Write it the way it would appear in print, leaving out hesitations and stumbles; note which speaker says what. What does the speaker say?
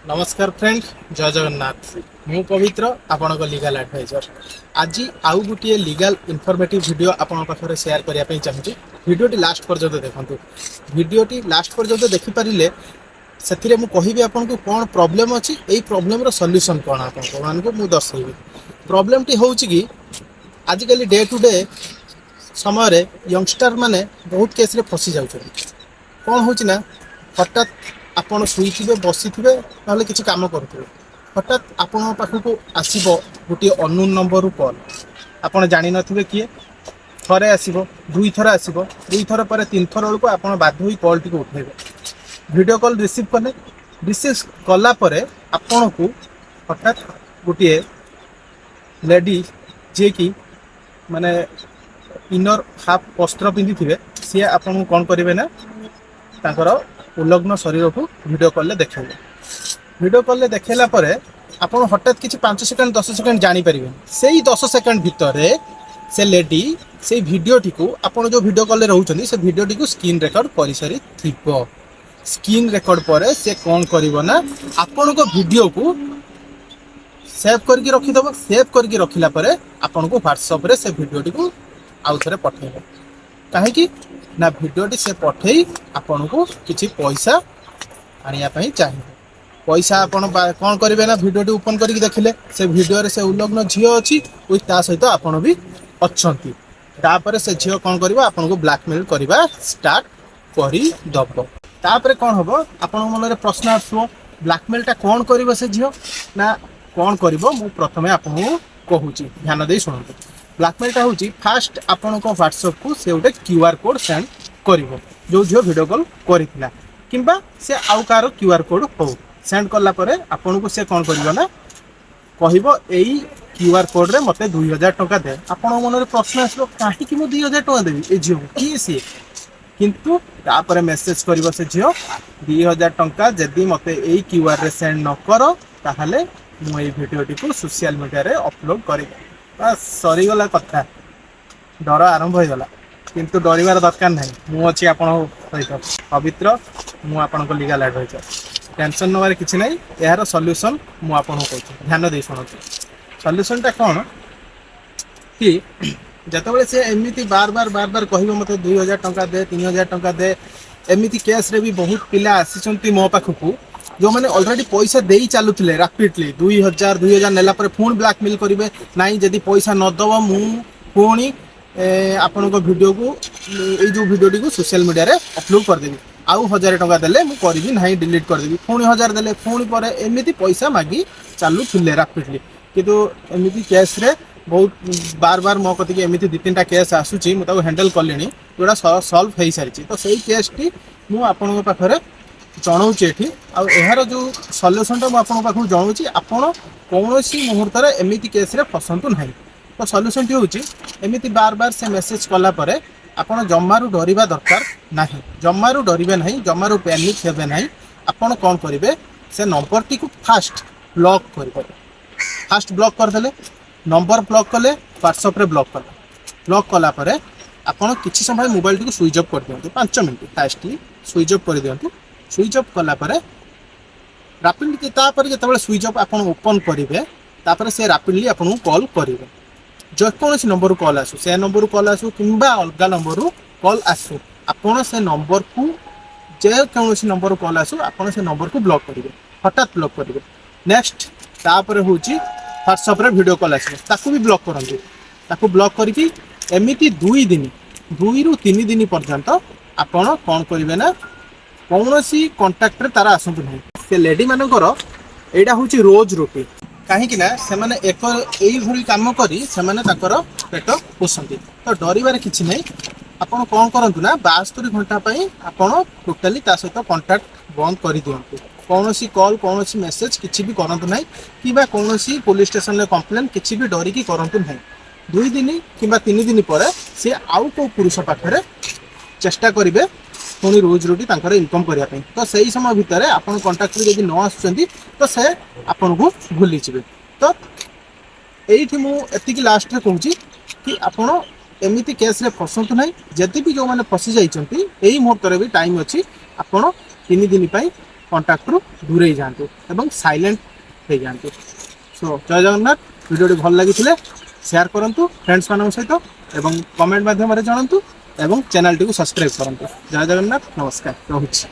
Speaker 1: ନମସ୍କାର ଫ୍ରେଣ୍ଡ, ଜୟ ଜଗନ୍ନାଥ। ମୁଁ ପବିତ୍ର, ଆପଣଙ୍କ ଲିଗାଲ ଆଡଭାଇଜର। ଆଜି ଆଉ ଗୋଟିଏ ଲିଗାଲ ଇନଫର୍ମେଟିଭ ଭିଡ଼ିଓ ଆପଣଙ୍କ ପାଖରେ ସେୟାର କରିବା ପାଇଁ ଚାହୁଁଛି। ଭିଡ଼ିଓଟି ଲାଷ୍ଟ ପର୍ଯ୍ୟନ୍ତ ଦେଖନ୍ତୁ। ଭିଡ଼ିଓଟି ଲାଷ୍ଟ ପର୍ଯ୍ୟନ୍ତ ଦେଖିପାରିଲେ ସେଥିରେ ମୁଁ କହିବି ଆପଣଙ୍କୁ କ'ଣ ପ୍ରୋବ୍ଲେମ୍ ଅଛି, ଏଇ ପ୍ରୋବ୍ଲେମର ସଲ୍ୟୁସନ୍ କ'ଣ ଆପଣଙ୍କ ମାନଙ୍କୁ ମୁଁ ଦର୍ଶାଇବି। ପ୍ରୋବ୍ଲେମଟି ହେଉଛି କି ଆଜିକାଲି ଡେ ଟୁ ଡେ ସମୟରେ ୟଙ୍ଗଷ୍ଟର ମାନେ ବହୁତ କେସ୍ରେ ଫସି ଯାଉଛନ୍ତି। କ'ଣ ହେଉଛି ନା, ହଠାତ୍ ଆପଣ ଶୋଇଥିବେ, ବସିଥିବେ, ନହେଲେ କିଛି କାମ କରୁଥିବେ, ହଠାତ୍ ଆପଣଙ୍କ ପାଖକୁ ଆସିବ ଗୋଟିଏ ଅନନୋନ୍ ନମ୍ବରରୁ କଲ୍। ଆପଣ ଜାଣିନଥିବେ କିଏ। ଥରେ ଆସିବ, ଦୁଇଥର ଆସିବ, ଦୁଇଥର ପରେ ତିନିଥର ବେଳକୁ ଆପଣ ବାଧ୍ୟ ହୋଇ କଲ୍ଟିକୁ ଉଠେଇବେ। ଭିଡ଼ିଓ କଲ୍ ରିସିଭ୍ କଲେ, ରିସିଭ୍ କଲା ପରେ ଆପଣଙ୍କୁ ହଠାତ୍ ଗୋଟିଏ ଲେଡି, ଯିଏକି ମାନେ ଇନର୍ ହାଫ୍ ବସ୍ତ୍ର ପିନ୍ଧିଥିବେ, ସିଏ ଆପଣଙ୍କୁ କ'ଣ କରିବେ ନା, ତାଙ୍କର ଉଲଗ୍ନ ଶରୀରକୁ ଭିଡ଼ିଓ କଲ୍ରେ ଦେଖାଇବେ। ଭିଡ଼ିଓ କଲ୍ରେ ଦେଖାଇଲା ପରେ ଆପଣ ହଠାତ୍ କିଛି 5 ସେକେଣ୍ଡ, 10 ସେକେଣ୍ଡ ଜାଣିପାରିବେନି। ସେଇ 10 ସେକେଣ୍ଡ ଭିତରେ ସେ ଲେଡି ସେଇ ଭିଡ଼ିଓଟିକୁ, ଆପଣ ଯେଉଁ ଭିଡ଼ିଓ କଲ୍ରେ ରହୁଛନ୍ତି, ସେ ଭିଡ଼ିଓଟିକୁ ସ୍କ୍ରିନ୍ ରେକର୍ଡ କରିସାରିଥିବ। ସ୍କ୍ରିନ୍ ରେକର୍ଡ ପରେ ସେ କ'ଣ କରିବ ନା, ଆପଣଙ୍କ ଭିଡ଼ିଓକୁ ସେଭ୍ କରିକି ରଖିଦେବ। ସେଭ୍ କରିକି ରଖିଲା ପରେ ଆପଣଙ୍କୁ ହ୍ୱାଟ୍ସଆପ୍ରେ ସେ ଭିଡ଼ିଓଟିକୁ ଆଉ ଥରେ ପଠେଇବ। କାହିଁକି ନା, ଭିଡ଼ିଓଟି ସେ ପଠେଇ ଆପଣଙ୍କୁ କିଛି ପଇସା ଆଣିବା ପାଇଁ ଚାହିଁବ। ପଇସା ଆପଣ କ'ଣ କରିବେ ନା, ଭିଡ଼ିଓଟି ଓପନ୍ କରିକି ଦେଖିଲେ ସେ ଭିଡ଼ିଓରେ ସେ ଉଲଗ୍ନ ଝିଅ ଅଛି, ୱିଥ୍ ତା ସହିତ ଆପଣ ବି ଅଛନ୍ତି। ତାପରେ ସେ ଝିଅ କ'ଣ କରିବ? ଆପଣଙ୍କୁ ବ୍ଲାକମେଲ୍ କରିବା ଷ୍ଟାର୍ଟ କରିଦେବ। ତାପରେ କ'ଣ ହବ? ଆପଣଙ୍କ ମନରେ ପ୍ରଶ୍ନ ଆସିବ, ବ୍ଲାକମେଲ୍ଟା କ'ଣ କରିବ ସେ ଝିଅ? ନା, କ'ଣ କରିବ ମୁଁ ପ୍ରଥମେ ଆପଣଙ୍କୁ କହୁଛି, ଧ୍ୟାନ ଦେଇ ଶୁଣନ୍ତୁ। ବ୍ଲାକମେଲ୍ଟା ହେଉଛି, ଫାଷ୍ଟ ଆପଣଙ୍କ ହ୍ୱାଟ୍ସଆପ୍କୁ ସେ ଗୋଟେ କ୍ୟୁଆର୍ କୋଡ଼୍ ସେଣ୍ଡ କରିବ, ଯେଉଁ ଝିଅ ଭିଡ଼ିଓ କଲ୍ କରିଥିଲା କିମ୍ବା ସେ ଆଉ କାହାର କ୍ୟୁଆର୍ କୋଡ଼୍ ହଉ। ସେଣ୍ଡ କଲା ପରେ ଆପଣଙ୍କୁ ସେ କ'ଣ କରିବ ନା, କହିବ, ଏଇ କ୍ୟୁଆର୍ କୋଡ଼୍ରେ ମୋତେ 2000 ଟଙ୍କା ଦେ। ଆପଣଙ୍କ ମନରେ ପ୍ରଶ୍ନ ଆସିବ, କାହିଁକି ମୁଁ 2000 ଟଙ୍କା ଦେବି ଏ ଝିଅକୁ? କିଏ ସିଏ? କିନ୍ତୁ ତାପରେ ମେସେଜ କରିବ ସେ ଝିଅ, 2000 ଟଙ୍କା ଯଦି ମୋତେ ଏଇ କ୍ୟୁଆର୍ରେ ସେଣ୍ଡ ନ କର, ତାହେଲେ ମୁଁ ଏଇ ଭିଡ଼ିଓଟିକୁ ସୋସିଆଲ ମିଡ଼ିଆରେ ଅପଲୋଡ଼ କରିବି। ବାସ୍, ସରିଗଲା କଥା। ଡର ଆରମ୍ଭ ହେଇଗଲା। କିନ୍ତୁ ଡରିବାର ଦରକାର ନାହିଁ। ମୁଁ ଅଛି ଆପଣଙ୍କ ସହିତ, ପବିତ୍ର, ମୁଁ ଆପଣଙ୍କ ଲିଗାଲ ଆଡଭାଇଜର। ଟେନସନ୍ ନେବାର କିଛି ନାହିଁ। ଏହାର ସଲ୍ୟୁସନ୍ ମୁଁ ଆପଣଙ୍କୁ କହୁଛି, ଧ୍ୟାନ ଦେଇ ଶୁଣନ୍ତୁ। ସଲ୍ୟୁସନ୍ଟା କ'ଣ କି, ଯେତେବେଳେ ସେ ଏମିତି ବାର ବାର ବାର ବାର କହିବ, ମୋତେ 2000 ଟଙ୍କା ଦେ, 3000 ଟଙ୍କା ଦେ। ଏମିତି କେସ୍ରେ ବି ବହୁତ ପିଲା ଆସିଛନ୍ତି ମୋ ପାଖକୁ, ଯେଉଁମାନେ ଅଲରେଡ଼ି ପଇସା ଦେଇ ଚାଲୁଥିଲେ ରାପିଡ଼ଲି। 2000, 2000 ନେଲା ପରେ ପୁଣି ବ୍ଲାକମେଲ୍ କରିବେ, ନାଇଁ, ଯଦି ପଇସା ନ ଦେବ, ମୁଁ ପୁଣି ଆପଣଙ୍କ ଭିଡ଼ିଓକୁ, ଏଇ ଯେଉଁ ଭିଡ଼ିଓଟିକୁ ସୋସିଆଲ ମିଡ଼ିଆରେ ଅପଲୋଡ଼ କରିଦେବି। ଆଉ 1000 ଟଙ୍କା ଦେଲେ ମୁଁ କରିବି ନାହିଁ, ଡିଲିଟ୍ କରିଦେବି। ପୁଣି 1000 ଦେଲେ, ପୁଣି ପରେ ଏମିତି ପଇସା ମାଗି ଚାଲୁଥିଲେ ରାପିଡ଼ଲି। କିନ୍ତୁ ଏମିତି କେସ୍ରେ ବହୁତ ବାର ବାର ମୋ କତିକି ଏମିତି ଦୁଇ ତିନିଟା କେସ୍ ଆସୁଛି, ମୁଁ ତାକୁ ହ୍ୟାଣ୍ଡେଲ୍ କଲିଣି, ଯେଉଁଟା ସଲ୍ଭ ହେଇସାରିଛି। ତ ସେଇ କେସ୍ଟି ମୁଁ ଆପଣଙ୍କ ପାଖରେ ଜଣାଉଛି ଏଠି। ଆଉ ଏହାର ଯେଉଁ ସଲ୍ୟୁସନଟା ମୁଁ ଆପଣଙ୍କ ପାଖକୁ ଜଣାଉଛି, ଆପଣ କୌଣସି ମୁହୂର୍ତ୍ତରେ ଏମିତି କେସ୍ରେ ଫସନ୍ତୁ ନାହିଁ। ତ ସଲ୍ୟୁସନଟି ହେଉଛି, ଏମିତି ବାର ବାର ସେ ମେସେଜ କଲା ପରେ ଆପଣ ଜମାରୁ ଡରିବା ଦରକାର ନାହିଁ। ଜମାରୁ ଡରିବେ ନାହିଁ, ଜମାରୁ ପ୍ୟାନିକ୍ ହେବେ ନାହିଁ। ଆପଣ କ'ଣ କରିବେ? ସେ ନମ୍ବରଟିକୁ ଫାଷ୍ଟ ବ୍ଲକ୍ କରିଦେବେ। ଫାଷ୍ଟ ବ୍ଲକ୍ କରିଦେଲେ, ନମ୍ବର ବ୍ଲକ୍ କଲେ, ହ୍ୱାଟ୍ସଆପ୍ରେ ବ୍ଲକ୍ କଲେ, ବ୍ଲକ୍ କଲା ପରେ ଆପଣ କିଛି ସମୟ ମୋବାଇଲଟିକୁ ସୁଇଚ୍ ଅଫ୍ କରିଦିଅନ୍ତୁ। 5 ମିନିଟ୍ ଫାଷ୍ଟଲି ସୁଇଚ୍ ଅଫ୍ କରିଦିଅନ୍ତୁ। ସୁଇଚ୍ ଅଫ୍ କଲା ପରେ ରାପିଡ଼ଲି ତାପରେ ଯେତେବେଳେ ସୁଇଚ୍ ଅଫ୍ ଆପଣ ଓପନ୍ କରିବେ, ତାପରେ ସେ ରାପିଡ଼ଲି ଆପଣଙ୍କୁ କଲ୍ କରିବେ। ଯେକୌଣସି ନମ୍ବରରୁ କଲ୍ ଆସୁ, ସେ ନମ୍ବରରୁ କଲ୍ ଆସୁ କିମ୍ବା ଅଲଗା ନମ୍ବରରୁ କଲ୍ ଆସୁ, ଆପଣ ସେ ନମ୍ବରକୁ, ଯେକୌଣସି ନମ୍ବରରୁ କଲ୍ ଆସୁ, ଆପଣ ସେ ନମ୍ବରକୁ ବ୍ଲକ୍ କରିବେ, ହଠାତ୍ ବ୍ଲକ୍ କରିବେ। ନେକ୍ସଟ ତାପରେ ହେଉଛି, ହ୍ୱାଟ୍ସଆପ୍ରେ ଭିଡ଼ିଓ କଲ୍ ଆସିବ, ତାକୁ ବି ବ୍ଲକ୍ କରନ୍ତୁ। ତାକୁ ବ୍ଲକ୍ କରିକି ଏମିତି 2 ଦିନ, 2ରୁ 3 ଦିନ ପର୍ଯ୍ୟନ୍ତ ଆପଣ କ'ଣ କରିବେ ନା, କୌଣସି କଣ୍ଟାକ୍ଟରେ ତାର ଆସନ୍ତୁ ନାହିଁ। ସେ ଲେଡି ମାନଙ୍କର ଏଇଟା ହେଉଛି ରୋଜ ରୁଟି। କାହିଁକି ନା, ସେମାନେ ଏକ ଏଇଭଳି କାମ କରି ସେମାନେ ତାଙ୍କର ପେଟ ପୋଷନ୍ତି। ତ ଡରିବାର କିଛି ନାହିଁ। ଆପଣ କ'ଣ କରନ୍ତୁ ନା, 72 ଘଣ୍ଟା ପାଇଁ ଆପଣ ଟୋଟାଲି ତା ସହିତ କଣ୍ଟାକ୍ଟ ବନ୍ଦ କରିଦିଅନ୍ତୁ। କୌଣସି କଲ୍, କୌଣସି ମେସେଜ କିଛି ବି କରନ୍ତୁ ନାହିଁ କିମ୍ବା କୌଣସି ପୋଲିସ ଷ୍ଟେସନରେ କମ୍ପ୍ଲେନ୍ କିଛି ବି ଡରିକି କରନ୍ତୁ ନାହିଁ। 2 ଦିନ କିମ୍ବା 3 ଦିନ ପରେ ସେ ଆଉ କେଉଁ ପୁରୁଷ ପାଖରେ ଚେଷ୍ଟା କରିବେ ପୁଣି ରୋଜ ରୁଟି ତାଙ୍କର ଇନକମ୍ କରିବା ପାଇଁ। ତ ସେଇ ସମୟ ଭିତରେ ଆପଣ କଣ୍ଟାକ୍ଟରେ ଯଦି ନ ଆସୁଛନ୍ତି, ତ ସେ ଆପଣଙ୍କୁ ଭୁଲିଯିବେ। ତ ଏଇଠି ମୁଁ ଏତିକି ଲାଷ୍ଟରେ କହୁଛି କି ଆପଣ ଏମିତି କେସ୍ରେ ଫସନ୍ତୁ ନାହିଁ। ଯଦି ବି ଯେଉଁମାନେ ଫସି ଯାଇଛନ୍ତି, ଏଇ ମୁହୂର୍ତ୍ତରେ ବି ଟାଇମ୍ ଅଛି। ଆପଣ 3 ଦିନ ପାଇଁ କଣ୍ଟାକ୍ଟରୁ ଦୂରେଇ ଯାଆନ୍ତୁ ଏବଂ ସାଇଲେଣ୍ଟ ହେଇଯାଆନ୍ତୁ। ସୋ ଜୟ ଜଗନ୍ନାଥ। ଭିଡ଼ିଓଟି ଭଲ ଲାଗିଥିଲେ ସେୟାର କରନ୍ତୁ ଫ୍ରେଣ୍ଡସ୍ ମାନଙ୍କ ସହିତ ଏବଂ କମେଣ୍ଟ ମାଧ୍ୟମରେ ଜଣାନ୍ତୁ ଏବଂ ଚ୍ୟାନେଲଟିକୁ ସବସ୍କ୍ରାଇବ୍ କରନ୍ତୁ। ଜୟ ଜଗନ୍ନାଥ, ନମସ୍କାର, ରହୁଛି।